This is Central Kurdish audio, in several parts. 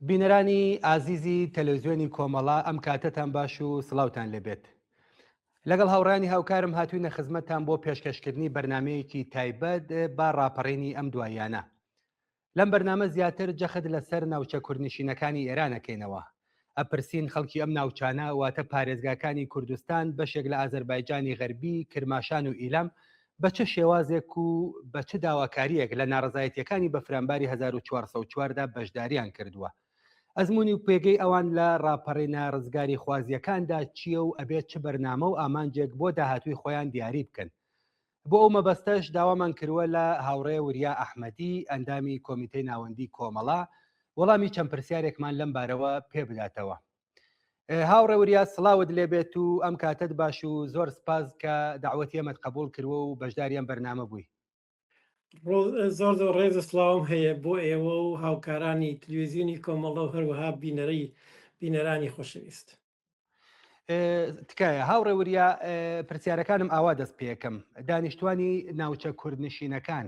بینەرانی ئازیزی تەلەوزیۆنی کۆمەڵە ئەم کاتەتان باش و سڵاوتان لێبێت. لەگەڵ هاوڕانی هاوکارم هاتوینە خزمەتتان بۆ پێشکەشکردنی بەرنمەیەکی تایبەت بە ڕاپەڕینی ئەم دواییانە. لەم بەرنامە زیاتر جەخت لەسەر ناوچە کوردنشینەکانی ئێران ئەکەینەوە. ئەپرسین خەڵکی ئەم ناوچانە واتە پارێزگاکانی کوردستان، بەشێک لە ئازەربایجانی غەربی، کرماشان و ئیلام بە چ شێوازێک و بە چ داواکارییەک لە ناڕەزایەتییەکانی بەفرانباری 1404 دا بەشداریان کردووە؟ ئەزموونی و پێگەی ئەوان لە ڕاپەڕینە ڕزگاریخوازییەکاندا چییە و ئەبێت چ بەرنامە و ئامانجێک بۆ داهاتووی خۆیان دیاری بکەن؟ بۆ ئەو مەبەستەش داوامان کرووە لە هاوڕێ وریا ئەحمەدی، ئەندامی کۆمیتەی ناوەندی کۆمەڵە، وەڵامی چەند پرسیارێکمان لەم بارەوە پێ بداتەوە. هاوڕێ وریا سڵاوت لێبێت و ئەم کاتەت باش و زۆر سپاس کە داوەتی ئێمەت قبول کردووە و بەشداری ئەم بەرنامە بووی. زۆر زۆر ڕێز و سڵاوم هەیە بۆ ئێوە و هاوکارانی تلویزیۆنی کۆمەڵە و هەروەها بینەرەی بینەرانی خۆشەویست. تکایە هاوڕێ وریا پرسیارەکانم ئاوا دەست پێەکەم دانیشتوانی ناوچە کوردنشینەکان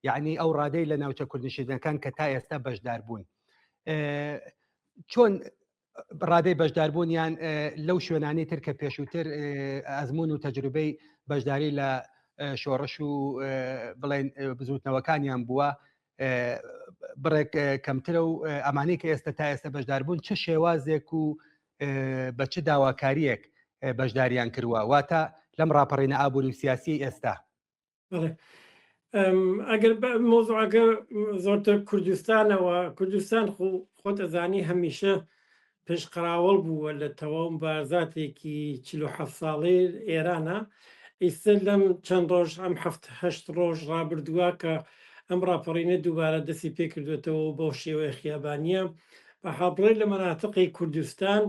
یعنی ئەو ڕادەی لە ناوچە کوردنشینەکان کە تا ئێستا بەشدار بوون چۆن ڕادەی بەشداربوونیان لەو شوێنانی تر کە پێشووتر ئەزمون و تەجروبەی بەشداری لە شۆڕش و بڵێن بزوتنەوەکانیان بووە بڕێک کەمترە و ئەمانەی کە ئێستا تا ئێستا بەشداربوون چ شێوازێک و بە چ داواکاریەک بەشداریان کردووە واتە لەم ڕاپەڕینە ئابووری و سیاسی ئێستا؟ ئەگەر مۆزوعەکە زۆرتر کوردستانەوە کوردستان خۆ خۆت ئەزانی هەمیشە پێشقراوەڵ بووە لە تەواو بارزاتێکی 47 ساڵەی ئێرانە ئیستا لەم چەند ڕۆژ ئەم هەفت هەشت ڕۆژ ڕابردووە کە ئەم ڕاپەڕینە دووبارە دەستی پێکردوێتەوە بەو شێوەیە خیابانیە بە حاڵ لە مەناتقی کوردستان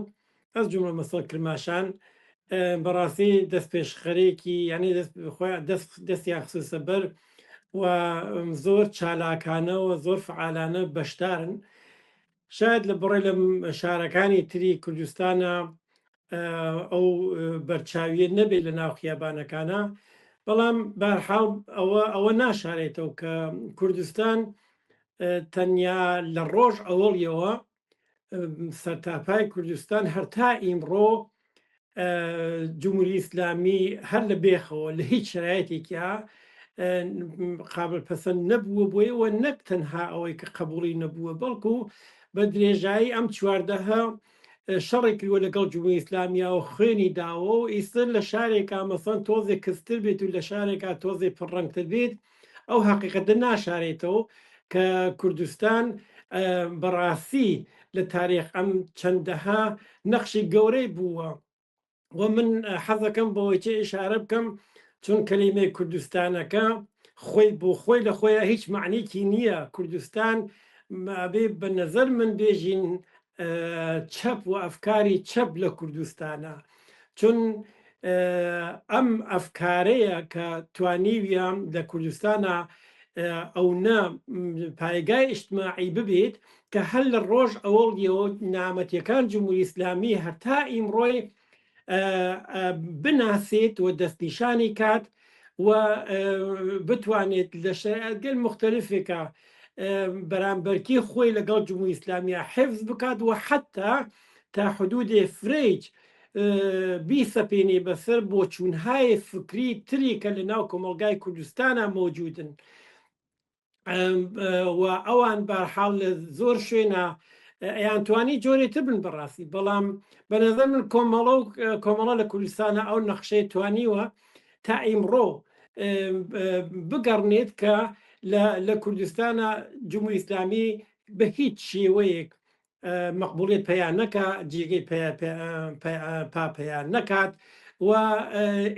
از جملە مەسەڵ کرماشان بەڕاستی دەست پێشخەرێکی یعنی دەست خۆیان دەست دەستیان خستە بەر و زۆر چالاکانە و زۆر فعالانە بەشدارن شاید لە بڕێ لە شارەکانی تری کوردستانە ئەو بەرچاویە نەبێت لە ناو خیابانەکانە بەڵام بارحاڵ ئەوە ئەوە ناشارێتەوە کە کوردستان تەنیا لە ڕۆژ ئەوەڵیەوە سەرتاپای کوردستان هەر تا ئیمڕۆ جمهوری ئیسلامی هەر لە بێخەوە لە هیچ شرایەتێکیا قابل پەسەند نەبووە بۆیەوە نەک تەنها ئەوەی کە قبوڵی نەبووە بەڵکو بە درێژایی ئەم چواردەهە شەڕی کردووە لەگەڵ جمهوری ئیسلامیا و خوێنی داوە و ئیستر لە شارێکا مەسەن تۆزێک کزتر بێت و لە شارێکا تۆزێک پڕڕەنگتر بێت ئەو حەقیقەتە ناشارێتەوە کە کوردستان بەڕاستی لە تاریخ ئەم چەندەها نەخشی گەورەی بووە و من حەزەکەم بەوەی چێ ئشارە بکەم چون کەلیمەی کوردستانەکە خۆی بۆ خۆی لە خۆیان هیچ معنیکی نییە کوردستان بێ بە نظر من بێژین چەپ و ئەفکاری چەپ لە کوردستانە چون ئەم ئەفکارەیە کە توانیویە لە کوردستانە ئەونە پایگای ئیجتماعی ببێت کە هەر لە ڕۆژ ئەوەڵیەوە نامەتیەکان جمهوری ئیسلامی هەتا ئیمڕۆی بناسێت و دەستنیشانی کات و بتوانێت لە شەرایەتگەل مختلفێکە بەرامبەرکی خۆی لەگەڵ جمهوری ئیسلامیە حفظ بکات و حتا تا حدودێ فرەیج بیسەپێنێ بەسەر بۆچوونهای فکری تری کە لە ناو کۆمەڵگای کوردستانە مەوجودن و ئەوان بەرحاڵ لە زۆر شوێنە ئەیانتوانی جۆرێ تر بن بەڕاستی بەڵام بە نظر من کۆمەڵە و کۆمەڵە لە کوردستانە ئەو نەخشەی توانیوە تا ئیمڕۆ بگەڕنێت کە لە کوردستانە جمهوری ئیسلامی بە هیچ شێوەیەک مەقبولیەت پەیا نەکا، جێگەی پا پەیا نەکات و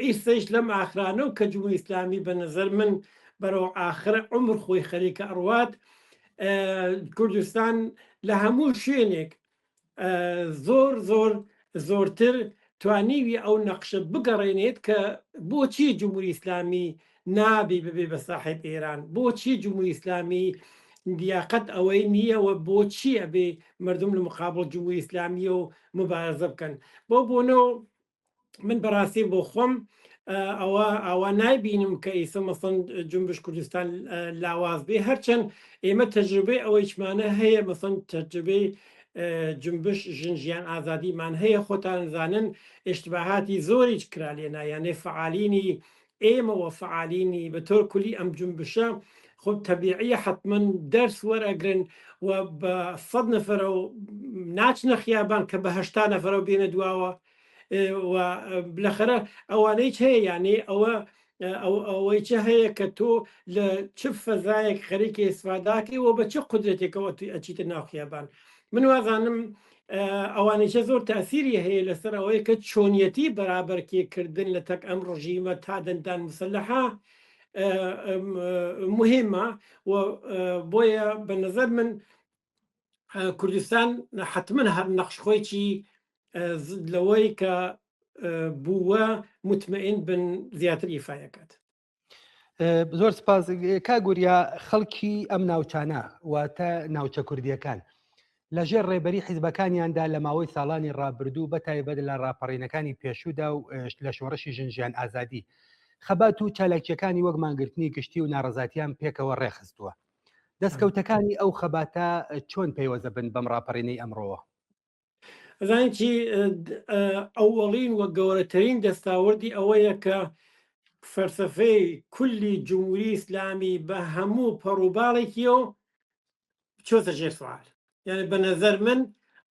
ئیستەیش لەم ئاخرانەو کە جمهوری ئیسلامی بە نەزەر من بەرەو ئاخر عومر خۆی خەریکە ئەڕوات کوردستان لە هەموو شوێنێک زۆر زۆر زۆرتر توانیوی ئەو نەقشە بگەڕێنێت کە بۆچی جمهوری ئیسلامی نابی ببێ بە ساحێب ئێران؟ بۆچی جمهوری ئیسلامی لیاقەت ئەوەی نییە و بۆچی ئەبێ مردم لە مقابڵ جمهوری ئیسلامیە و مبارزە بکەن؟ بەو بۆنەوە من بەڕاستی بۆ خۆم ئەوە ئاوا نایبینم کە ئیسە مەسەن جنبش کوردستان لاواز بێ هەرچەند ئێمە تەجروبەی ئەوەیچمانە هەیە مەسەن تەجروبەی. جنبش ژن ژیان ئازادیمان هەیە خۆتان زانن ئیشتباهاتی زۆریش کرا لێنا یانێ فعالینی ئێمە وە فعالینی بە تۆر کولی ئەم جنبشە خۆ تەبیعیە حتمما دەرس وەرئەگرن و بە سەد نەفەرەوە ناچنە خیابان کە بە 80 نەفەرەوە بێنە دواوە و بلەخەرە ئەوانەیچ هەیە یانێ ئەوە ئەوەی چ هەیە کە تۆ لە چ فەزایەک خەریکی ئیسفاداکەی و بە چ قودرەتێکەوە توی ئەچیتە ناو خیابان من وازانم ئەوانەیچە زۆر تاسیری هەیە لەسەر ئەوەی کە چۆنیەتی بەرابەرکێکردن لە تەک ئەم ڕژیمە تا دەندان مسلحە مهمە و بۆیە بە نظر من کوردستان حتمما هەر نەخش خۆی چی لەوەی کە بووە متمئین بن زیاتر ئیفایەکات. زۆر سپاس کاگوریا خەڵکی ئەم ناوچانە واتە ناوچە کوردیەکان لە ژێر ڕێبەری حیزبەکانیاندا لە ماوەی ساڵانی ڕابردوو بە تایبەت لە ڕاپەڕینەکانی پێشوودا و لە شۆڕشی ژنژیان ئازادی خەبات و چالاکیەکانی وەک مانگرتنی گشتی و ناڕزاتیان پێکەوە ڕێخستووە دەستکەوتەکانی ئەو خەباتە چۆن پەیوەزە بن بەم ڕاپەڕینەی ئەمڕۆوە؟ ئەزانی چی ئەوەڵین و گەورەترین دەستاوردی ئەوەیە کە فەلسەفەی کولی جمهوری ئیسلامی بە هەموو پەڕوباڵێکیەوە چۆتە ژێر سوال یعنی بە نظر من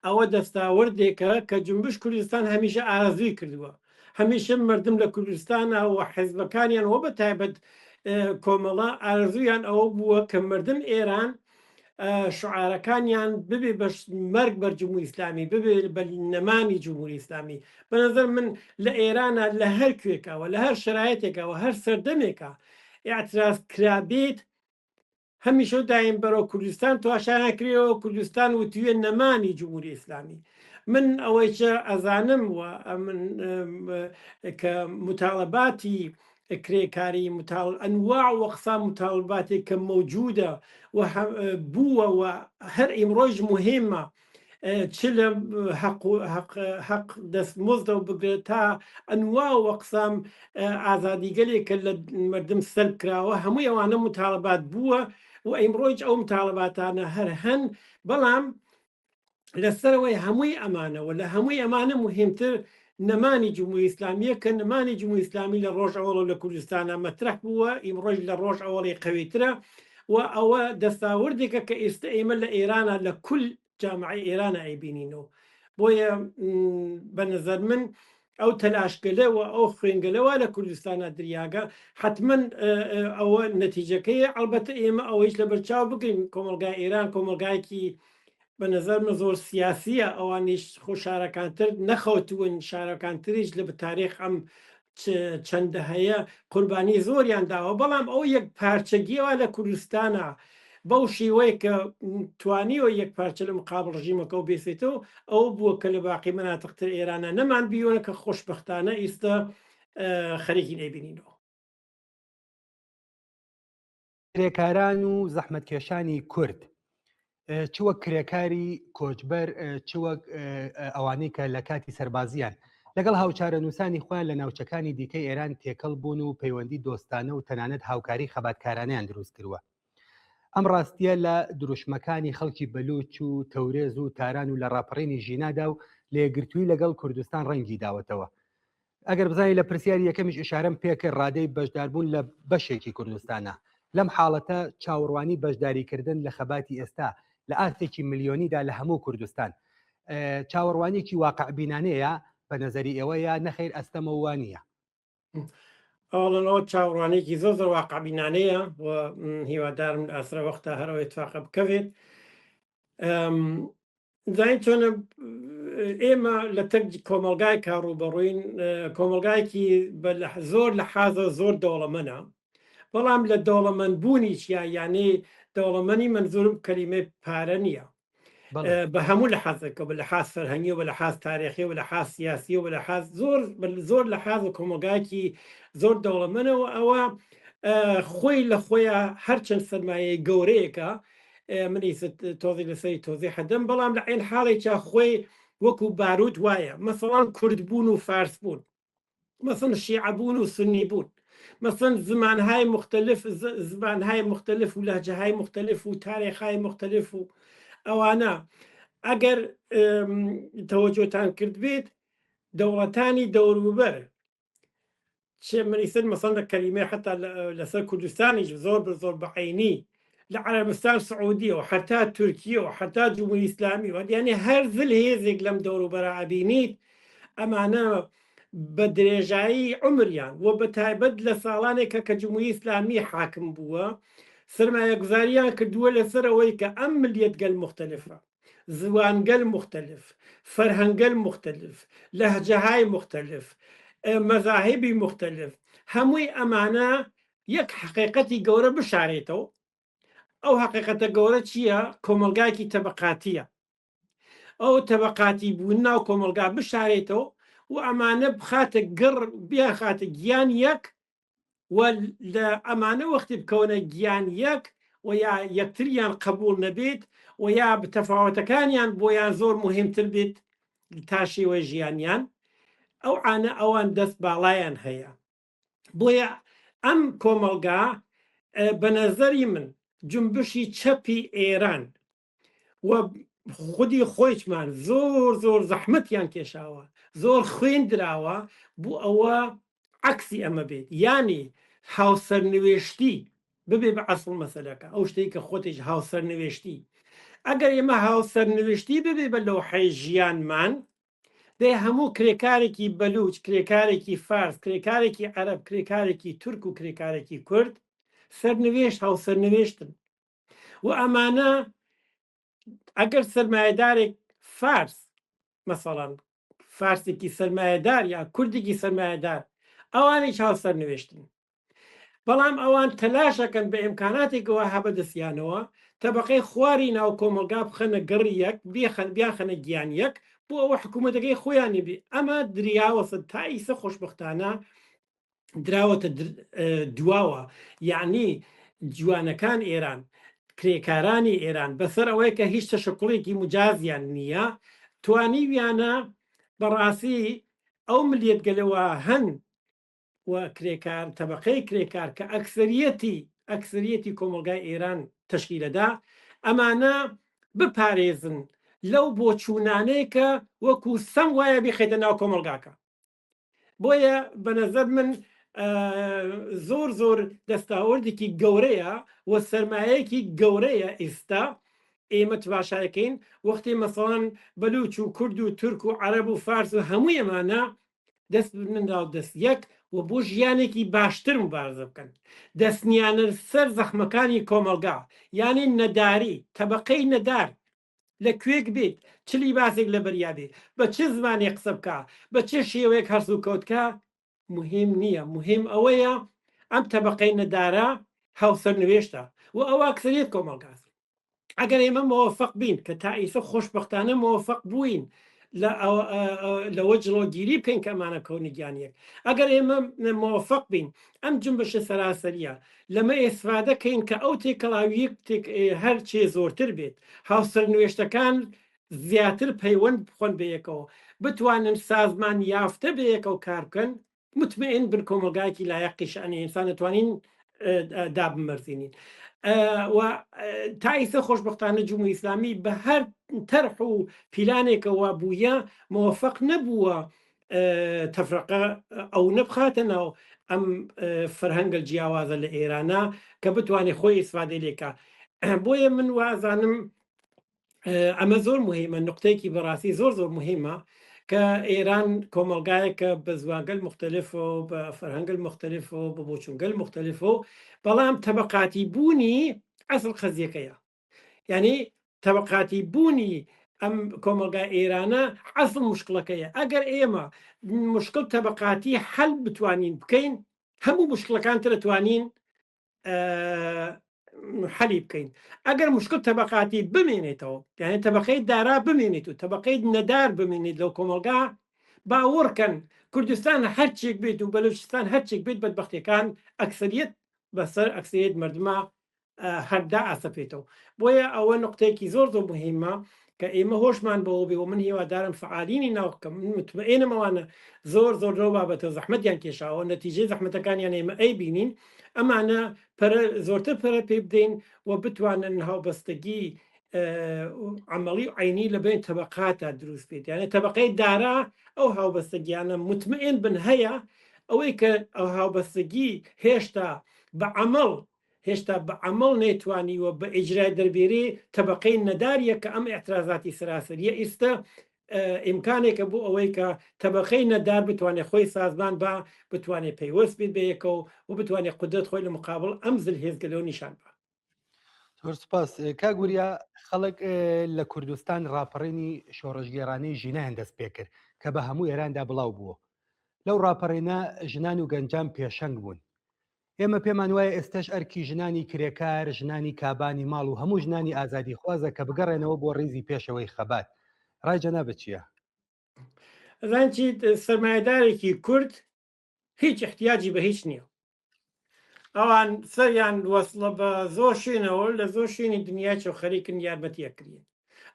ئەوە دەستاوردێکە کە جنبش کوردستان هەمیشە ئارەزووی کردووە هەمیشە مردم لە کوردستانە و حزبەکانیان وە بە تایبەت کۆمەڵە ئارەزوویان ئەوە بووە کە مردم ئێران شعارەکانیان ببێ بە مەرگ بەر جمهوری ئیسلامی ببێ بە نەمانی جمهوری ئیسلامی بە نظر من لە ئێرانە لە هەر کوێکەوە لە هەر شرایەتێکەوە هەر سەردەمێکە اعتراض کرابێت هەمیشە دایم بەرەو کوردستان تواشایان کرێەوە کوردستان وتوێ نەمانی جمهوری ئیسلامی من ئەوەی چە ئەزانم و من کە متاڵەباتی کرێکاری متاڵ ئەنواع و ئەقسام متاڵباتێک کە مەوجودە و بووە و هەر ئیمڕۆیش مهمە چ لە حەق و حەق حەق دەستمزدەوە بگرێت تا ئەنواع و ئەقسام ئازادیگەلێک کە لە مردم سەلب کراوە هەمووی ئەوانە متاڵبات بووە و ئیمڕۆیش ئەو متاڵباتانە هەر هەن بەڵام لەسەرەوەی هەمووی ئەمانە و لە هەمووی ئەمانە مهمتر نەمانی جمهوری ئیسلامیە کە نەمانی جمهوری ئیسلامی لە ڕۆژ ئەوەڵە لە کوردستانە مەترح بووە ئیمڕۆژ لە ڕۆژ ئەوەڵی قەویترە و ئەوە دەستاوردێکە کە ئێستا ئێمە لە ئێرانە لە کول جامعی ئێرانە ئەیبینینەوە بۆیە بە نظر من ئەو تەلاشگەلە و ئەو خوێنگەلە وا لە کوردستانا دریاگە حەتمەن ئەوە نەتیجەکەیە ئەڵبەتە ئێمە ئەوەیش لەبەرچاو بگرین کۆمەڵگای ئێران کۆمەڵگایەکی بە نظر من زۆر سیاسیە ئەوانیش خۆ شارەکانتر نەخەوتون شارەکانتریش لە تاریخ ئەم چەندە هەیە قوربانی زۆریان داوە بەڵام ئەو یەک پارچەگیەوە لە کوردستانە بەو شێوەیە کە توانیوە یەک پارچە لە مقابڵ ڕژیمەکەەوە بێسێتەوە ئەو بووە کە لە باقی مەناتقتر ئێرانە نەمان بیوەە کە خۆشببختانە ئیستا خەریکی نەیبینینەوە. کرێکاران و زەحمەتکێشانی کورد چ وەک کرێکاری کۆچبەر چ وەک ئەوانەی کە لە کاتی سەربازیان لەگەڵ هاوچارەنووسانی خۆیان لە ناوچەکانی دیکەی ئێران تێکەڵ بوون و پەیوەندی دۆستانە و تەنانەت هاوکاری خەباتکارانیان دروست کردووە. ئەم ڕاستیە لە دروشمەکانی خەڵکی بەلوچ و تەورێز و تاران و لە ڕاپەڕینی ژینادا و لە یەکگرتووی لەگەڵ کوردستان ڕەنگی داوەتەوە. ئەگەر بزانانی لە پرسیاری یەکەمیش ئشارەم پێکرد ڕادەی بەشداربوون لە بەشێکی کوردستانە لەم حاڵەتە چاوەڕوانی بەشداریکردن لە خەباتی ئێستا لە ئاستێکی ملیۆنیدا لە هەموو کوردستان چاوەڕوانیکی واقعبینانەیە بە نەزەری ئێوە یا نەخیر ئەستەمە و وانە؟ ئەوڵەنەوە چاوەڕوانێکی زۆر زۆر واقعبینانەیە و هیوادارم لە ئاسرە وەختە هەرەوە اتفاقە بکەوێت زانین چۆنە ئێمە لە تەک کۆمەلگای کاڕوبەڕووین کۆمەلگایکی زۆر لە حازە زۆر دەوڵەمەنە بەڵام لە دەوڵەمەند بوونی چیا یانەی دەوڵەمەنی منزورم کەلیمەی پارە نییە بە هەموو لە حازەکە بە لە حاز فەرهەنگی و بە لە حاز تاریخی و بە لە حاز سیاسی و بە لە حاز زۆر زۆر لە حاز و کۆمەلگایکی زۆر دەوڵەمەنەوە ئەوە خۆی لە خۆیان هەرچەند سەرمایەی گەورەیەکە من ئیسە تۆزی لەسەری تۆزی حەدەم بەڵام لە عین حاڵێکیا خۆی وەکو باروت وایە مەسەڵان کورد بوون و فارس بوون مەسەن شیعە بوون و سنی بوون مەسەن زمانهای مختلف زمانهای مختلف و لەهجەهای مختلف و تاریخهای مختلف و ئەوانە. ئەگەر تەوەجۆتان کردبێت دەوڵەتانی دەوروبەر چ من ئیسر مەسەن لە کەلیمەی حتا لەسەر کوردستانیش زۆر بە زۆر بە عینی لە عەرەبستان سعودیەوە حتا تورکیەوە حتا جمهوری ئیسلامی وە یعنی هەر زل هێزێک لەم دەوروبەرە ئەبینیت ئەمانە بە درێژایی عمریان و بە تایبەت لە ساڵانێکە کە جمهوری ئیسلامی حاکم بووە سەرمایەگوزاریان کردووە لەسەر ئەوەی کە ئەم ملیەتگەل مختلفە زوانگەل موختەلف، فەرهەنگەل موختەلف، لەهجەهای موختەلف، مەزاهیبی موختەلف، هەمووی ئەمانە یەک حەقیقەتی گەورە بشارێتەوە. ئەو حەقیقەتە گەورە چییە؟ کۆمەڵگایەکی تەبەقاتییە. ئەو تەبەقاتی بوون ناو کۆمەڵگا بشارێتەوە و ئەمانە بخاتە گڕ، بیانخاتە گیان یەک و لە ئەمانە وەختی بکەونە گیان یەک و یا یەکتریان قبوڵ نەبێت و یا تەفاوەتەکانیان بۆیان زۆر موهیمتر بێت تا شێوەی ژیانیان ئەو عانە ئەوان دەست باڵایان هەیە بۆیە ئەم کۆمەڵگا بە نەزەری من جنبشی چەپی ئێران و خودی خۆیچمان زۆر زۆر زەحمەتیان کێشاوە زۆر خوێن دراوە بۆ ئەوە عەکسی ئەمە بێت یانی هاوسەرنوێشتی ببێ بە ئەسڵ مەسەلەکە ئەو شتێک کە خۆتیش هاوسەرنوێشتی ئەگەر ئێمە هاوسەرنوێشتی ببێ بە لەوحەی ژیانمان دەی هەموو کرێکارێکی بەلوچ کرێکارێکی فارس کرێکارێکی عەرەب کرێکارێکی تورک و کرێکارێکی کورد سەرنوێشت هاوسەرنوێشتن و ئەمانە ئەگەر سەرمایەدارێک فارس مەسەڵەن فارسێکی سەرمایەدار یا کوردێکی سەرمایەدار ئەوانیش هاوسەرنوێشتن بەڵام ئەوان تەلاشەکەن بە ئیمکاناتێکەوە هەبە دەستیانەوە تەبقەی خواری ناو کۆمەڵگا بخەنە گەڕی یەک بێخەن بیانخەنە گیان یەک بۆ ئەوە حکوومەتەکەی خۆیانی بێ ئەمە دریاوەسە تا ئیسە خۆشببختانە دراوەتە دواوە یەعنی جوانەکان ئێران کرێکارانی ئێران بەسەر ئەوەی کە هیچ تەشکڵێکی مجازیان نییە توانیویانە بەڕاستی ئەو ملیەتگەلەوە هەن و کرێکار تەبقەی کرێکار کە ئەکسریەتی ئەکسریەتی کۆمەلگای ئێران تەشکیلەدا ئەمانە بپارێزن لەو بۆچوونانەیە کە وەکو سەم وایە بخێتە ناو کۆمەلگاکە بۆیە بەنەزەر من زۆر زۆر دەستاوردێکی گەورەیە و سەرمایەکی گەورەیە ئیستا ئێمە تباشایەکەین وەختی مەسەڵەن بەلوچ و کورد و تورک و عەرەب و فارس و هەموو ئەمانە دەست بنناو دەست یەک و بۆ ژیانێکی باشتر مبارزە بکەن دەستنیانە سەر زەخمەکانی کۆمەڵگا یانی نەداری تەبەقەی نەدار لە کوێک بیت، چ لیباسێک لەبەریا بێ، بە چ زمانێک قسە بکا، بە چ شێوەیەک هەڵسوکەوت کا، موهیم نییە، موهیم ئەوەیە ئەم تەبەقەی نەدارە هاوسەرنوێشتە و ئەوە ئەکسەریەت کۆمەڵگاس. ئەگەر ئێمە مۆفەق بین کە تا ئیسە خۆشبەختانە مۆفەق بووین لەوە جڵۆگیری بکەین کە ئەمانە بکەونە گیان یەک، ئەگەر ئێمە مۆفەق بین ئەم جونبشە سەراسەریە لەمە ئێسفادە کەین کە ئەو تێکەڵاوییە هەر چێ زۆرتر بێت، هاوسەرنوێشتەکان زیاتر پەیوەند بخۆن بەیەکەوە، بتوانن سازمان یافتە بەیەکەوە کار بکەن، متمئن بن کۆمەڵگایەکی لایەقی شەئنی ئینسان دەتوانین دابمەرزینین. و تا ئیسە خۆشبەختانە جمهوری ئیسلامی بە هەر تەرح و پیلانێکەوە بوویە مۆفەق نەبووە تەفرەقە ئەو نەبخاتە ناو ئەم فەرهەنگە جیاوازە لە ئێرانە کە بتوانێت خۆی ئیسفادەی لێکا بۆیە من وازانم ئەمە زۆر مهمە نقطەیەکی بەڕاستی زۆر زۆر مهمە کە ئێران کۆمەلگایەکە بە زوانگەل مختلف و بە فەرهەنگل مختلف و بە بۆچونگەل مختلف و بەڵام تەبقاتی بوونی ئەسڵ قەزیەکەیە یعنی تەبقاتی بوونی ئەم کۆمەلگا ئێرانە ئەسڵ مشکلەکەیە ئەگەر ئێمە مشکل تەبقاتی حل بتوانین بکەین هەموو مشکلەکان ترە توانین حەلی بکەین ئەگەر مشکل تەبقاتی بمێنێتەوە یعنی تەبقەی دارا بمێنێت و تەبقەی نەدار بمێنێت لەو کۆمەلگا باوەڕکەن کوردستان هەرچێک بێت و بەلوچستان هەرچێک بێت بەدبختیەکان ئەکسریت بەسەر ئەکسریت مردمە هەر دائەسەپێتەوە. بۆیە ئەوە نوقتەیەکی زۆر زۆر موهیمە کە ئێمە هۆشمان بەوە بێ و من هیوادارم فەعالینی ناو کە من متمئێنم ئەوانە زۆر زۆر لەو بابەتە زەحمەتیان کێشاوە نەتیجەی زەحمەتەکانیان ئێمە ئەیبینین ئەمانە پەرە زۆرتر پەرە پێ بدەین و بتوانن هاوبەستگی. عملی و عینی لە بین تەبقاتا دروست بێت یانە تەبقەی دارا ئەو هاوبەستەگیانە مطمئن بن هەیە ئەوەی کە ئەو هاوبەستگی هێشتا بە عمل هێشتا بە عمل نەیتوانیوە بە ئیجرای دەربێرێ تەبقەی نەداریە کە ئەم اعترازاتی سراسەریە ئیستا ئیمکانێکە بۆ ئەوەی کە تەبقەی نەدار بتوانێت خۆی سازمان با بتوانێت پەیوەست بێت بە یەکەوە و بتوانێت قودرەت خۆی لە مقابل ئەم زلهێزگەلەوە نیشان با. زۆر سپاس کاک وریا خەڵک لە کوردستان ڕاپەڕینی شۆڕشگێڕانەی ژینایان دەست پێکرد کە بە هەموو ئێراندا بڵاو بووە لەو ڕاپەڕینە ژنان و گەنجان پێشەنگ بوون ئێمە پێمان وایە ئێستش ئەرکی ژنانی کرێکار ژنانی کابانی ماڵ و هەموو ژنانی ئازادی خوازە کە بگەڕێنەوە بۆ ڕیزی پێشەوەی خەبات ڕای جەنابت چییە؟ ئەزان چیت سەرمایەدارێکی کورد هیچ احتیاجی بە هیچ نییە ئەوان سەریان وەسڵە بە زۆر شوێنەوە لە زۆر شوێنی دنیای چۆ خەریکن یارمەتی ئەکرێن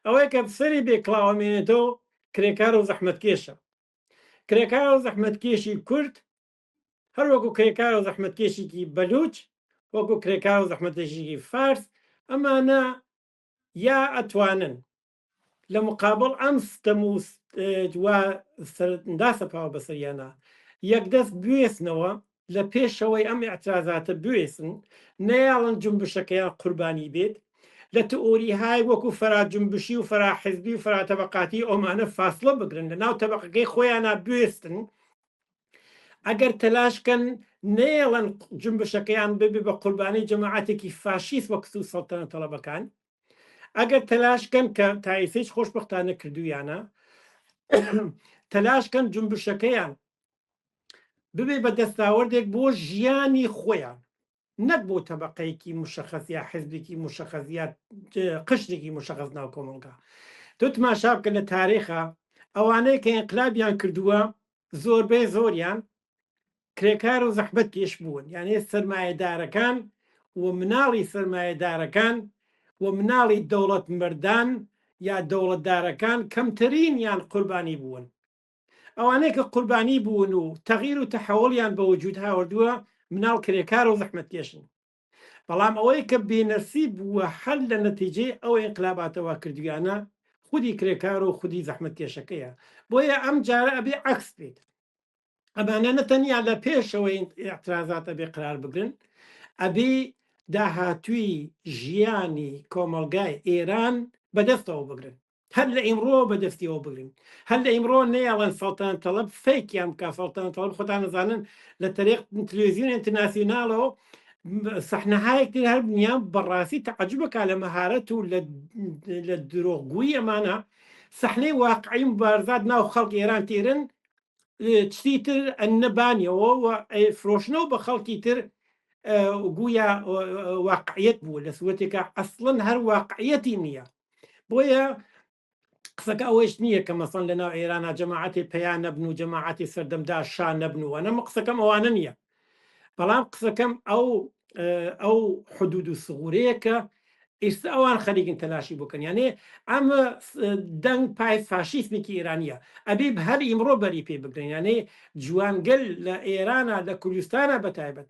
ئەوەی کە سەری بێ کڵاوە مێنێتەوە کرێکار و زەحمەتکێشە کرێکار و زەحمەتکێشی کورد هەر وەکو کرێکار و زەحمەتکێشێکی بەلوچ وەکو کرێکار و زەحمەتکێشێکی فارس ئەمانە یا ئەتوانن لە مقابڵ ئەم ستەم و وا داسەپاوە بەسەریانە یەکدەست بوێسنەوە لە پێشەوەی ئەم ئیعترازاتە بوێسن نەیاڵن جونبشەکەیان قوربانی بێت لە تئوریهای وەکو فەرا جونبشی و فەرا حزبی و فەرا تەبەقاتی ئەومانە فاسڵە بگرن لە ناو تەبەقەکەی خۆیانا بوێستن ئەگەر تەلاش کەن نەیەڵن جونبشەکەیان ببێ بە قوربانی جەماعەتێکی فاشیست وەک سو سەڵتەنە تەڵەبەکان ئەگەر تەلاش کەن کە تا ئیسەیش خۆشبەختانە کردویانە تەلاش کەن جونبشەکەیان ببێ بە دەستاوەردێک بۆ ژیانی خۆیان نەک بۆ تەبقەیەکی مشخص یا حزبێکی مشخص یا قشتێکی مشخص ناو کۆمەڵگا تۆ تماشا بکە لە تاریخە ئەوانەی کە ئینقلابیان کردووە زۆربەی زۆریان کرێکار و زەحمەتکێش بوون، یانێ سەرمایەدارەکان و مناڵی سەرمایەدارەکان و مناڵی دەوڵەتمەردان یا دەوڵەتدارەکان کەمترینیان قوربانی بوون. ئەوانەی کە قوربانی بوون و تەغیر و تەحەوڵیان بە وجود هاوردووە مناڵ کرێکار و زەحمەتکێشن. بەڵام ئەوەی کە بێنەسیب بووە هەر لە نەتیجەی ئەو ئینقلاباتەوە کردویانە خودی کرێکار و خودی زەحمەتکێشەکەیە. بۆیە ئەم جارە ئەبێ عەکس بێت. ئەمانە نە تەنیا لە پێشەوەی ئیعترازات ئەبێ قرار بگرن، ئەبێ داهاتووی ژیانی کۆمەڵگای ئێران بەدەستەوە بگرن. هەر لە ئیمڕۆوە بەدەستیەوە بگرن. هەر لە ئیمڕۆ نەیەڵن سەڵتەنەت تەڵەب فەیکیان بکا. سەڵتەنەت تەڵەب خۆتان ئەزانن لە تەریق تلویزیۆن ئینترناسیوناڵەوە سەحنەهایەک تر هەر بنیان بەڕاستی تەعەجوب ئەکا لە مەهارەت و لە درۆغگویی ئەمانە. سەحنەی واقعی مبارزات ناو خەڵک ئێران تێرن چتی تر ئەننە بانیەوە و فرۆشنەوە بە خەڵکی تر گویا واقعیت بوو لە سوەتێکە ئەسڵەن هەر واقعیەتی نییە بۆیە قسەکە ئەوەیش نییە کە مەسەن لە ناو ئێرانە جەماعەتی پیا نەبن و جەماعەتی سەردەمدا شا نەبن و ئەنەمە قسەکەم ئەوانە نییە بەڵام قسەکەم ئەو ئەو حدود و سغورەیە کە ئیستا ئەوان خەریکن تەلاشی بکەن یانێ ئەمە دەنگ پای فاشیسمێکی ئێرانیە ئەبێ هەر ئیمڕۆ بەری پێ بگرن یانێ جوانگەل لە ئێرانە لە کوردستانە بەتایبەت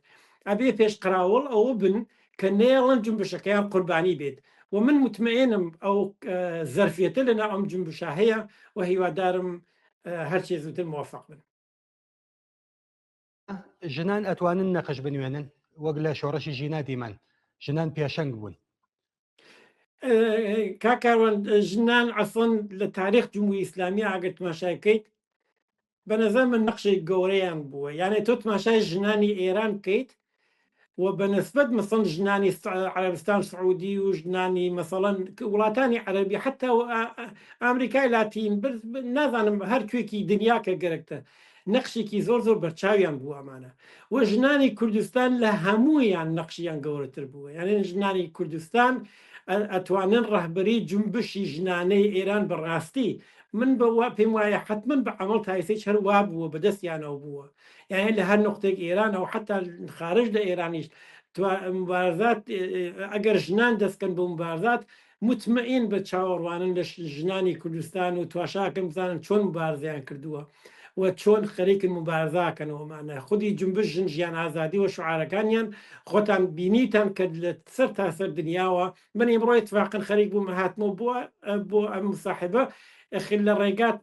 ئەبێ پێشقراوڵ ئەوە بن کە نەیەڵن جنبشەکەیان قوربانی بێت و من متمئێنم ئەو زەرفیەتە لە ناو ئەم جنبشە هەیە و هیوادارم هەرچێ زووتر موفق بن. ژنان ئەتوانن نەقش بنوێنن وەک لە شۆڕشی ژینا دیمان ژنان پێشەنگ بوون. کاک کاروان ژنان ئەسڵەن لە تاریخ جمهوری ئیسلامی ئەگەر تماشای بکەیت بە نظر من نەقشێک گەورەیان بووە یانێ تۆ تماشای ژنانی ئێران بکەیت و بە نسبەت مەسەڵەن ژنانی عەرەبستان سعودی و ژنانی مەسەڵەن وڵاتانی عەرەبی حتا ئەمریکای لاتین نازانم هەر کوێکی دنیا کە گەرەکتە نەقشێکی زۆر زۆر بەرچاویان بوو ئەمانە و ژنانی کوردستان لە هەموویان نەقشیان گەورەتر بووە یانێ ژنانی کوردستان ئەتوانن ڕەهبەری جونبشی ژنانەی ئێران بەڕاستی من بە وا پێم وایە حتمما بە عەمەڵ تا ئێستەیش هەر وا بووە بەدەستیانەوە بووە یعنی لە هەر نقطێک ئێران ئەو حتا خارج لە ئێرانیش مبارزات ئەگەر ژنان دەستکەن بۆ مبارزات مطمئن بە چاوەڕوانن لە ژنانی کوردستان و تواشاکەم بزانن چۆن مبارزیان کردووە. و چۆن خەریکن موبارزاکەن و ئەمانە خودی جونبش ژن ژیان ئازادی و شوعارەکانیان خۆتان بینیتان کە لە سەر تا سەر دنیاوە من ئیمڕۆ ئیتفاقەن خەریک بووم هاتمەوە بۆ بۆ ئەم مساحبە ئەخر لە ڕێگات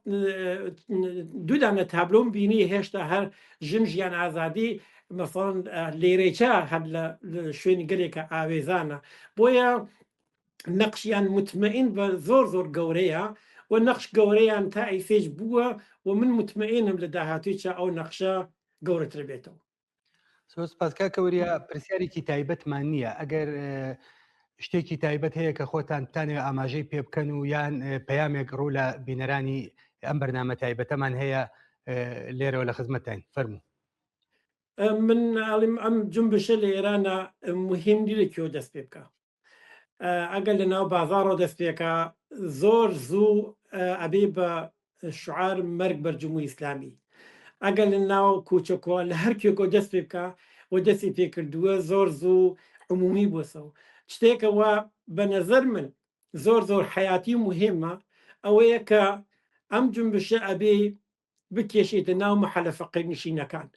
دوو دانە تابلۆم بینی هێشتا هەر ژن ژیان ئازادی مەسەڵەن لێرەیچە هەر لە شوێنی گەلێکە ئاوێزانە بۆیە نەقشیان متمەئین بە زۆر زۆر گەورەیە و نەقش گەورەیان تا ئیسەیش بووە و من متمەئینم لە داهاتوویچە ئەو نەقشە گەورەتر بێتەوە. زۆر سپاس کاکە وریا پرسیارێکی تایبەتمان نییە ئەگەر شتێکی تایبەت هەیە کە خۆتان بتانەوێ ئاماژەی پێ بکەن و یان پەیامێک ڕوو لە بینەرانی ئەم بەرنامە تایبەتەمان هەیە لێرەوە لە خزمەتین فەرموو. من ئەڵیم ئەم جنبشە لە ئێرانە مهم نیە لە کوێوە دەست پێ بکە ئەگەر لە ناو بازاڕەوە دەست پێکا زۆر زوو ئەبێ بە شعار مەرگ بەر جمهوری ئیسلامی ئەگەر لە ناو کوچە کۆ لە هەر کوێکەوە دەست پێ بکا و دەستی پێکردووە زۆر زوو عمومی بۆسەوە شتێکەوە بە نەزەر من زۆر زۆر حیاتی و مهمە ئەوەیە کە ئەم جنبشە ئەبێ بکێشێتە ناو مەحەلە فەقیرنشینەکان.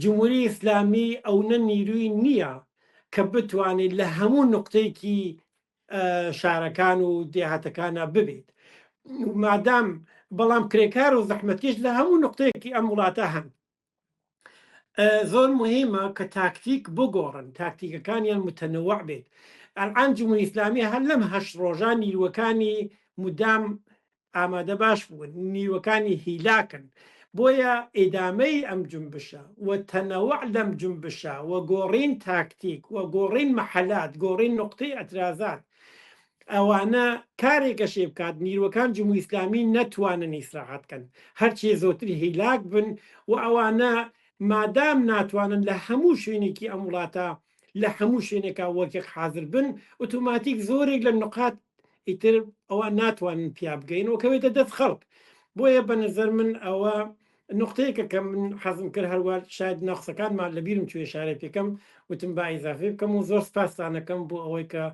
جمهوری ئیسلامی ئەونە نیروی نییە کە بتوانێت لە هەموو نوقتەیەکی شارەکان و دێهاتەکانە ببێت. مادام بەڵام کرێکار و زەحمەتکێش لە هەموو نوقتەیەکی ئەم وڵاتە هەن. زۆر مهمە کە تاکتیک بگۆڕن، تاکتیکەکانیان متەنەوع بێت. ئەلعان جمهوری ئیسلامی هەر لەم هەشت ڕۆژە نیروەکانی مدام ئامادە باش بوون، نیوەکانی هیلاکن، بۆیە ئیدامەی ئەم جونبشە و تەنەوع لەم جونبشە و گۆڕین تاکتیک و گۆڕین مەحەلات، گۆڕین نوقتەی ئیعترازات ئەوانە کارێک ئەشێ بکات نیروەکان جمهوری ئیسلامی نەتوانن ئیسراحەت کەن، هەرچێ زۆتر هیلاک بن و ئەوانە مادام ناتوانن لە هەموو شوێنێکی ئەم وڵاتە لە هەموو شوێنێکا وەک یەک حازر بن، ئوتوماتیک زۆرێک لە نوقات ئیتر ئەوان ناتوانن پیا بگەین و کەوێتە دەست خەڵک بۆیە بە نظر من ئەوە نقطەیەکە کە من حەزم کرد هەروە شاید ناقسەکانمان لە بیرم چوێ شارە پێکەم وتم با ئیزافی بکەم و زۆر سپاستانەکەم بۆ ئەوەی کە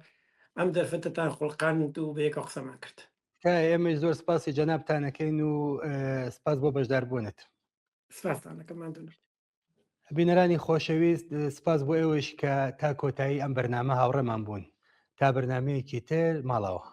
ئەم دەرفەتەتان خوڵقاند و بەیەکە قسەمان کرد. تکایە ئێمەش زۆر سپاسی جەنابتانەکەین و سپاس بۆ بەشداربوونت. سپاستانەکەم ماندوو نەبن. بینەرانی خۆشەویست سپاس بۆ ئێوەش کە تا کۆتایی ئەم بەرنامە هاوڕێمان بوون تا بەرنمەیەکی تر ماڵەوە.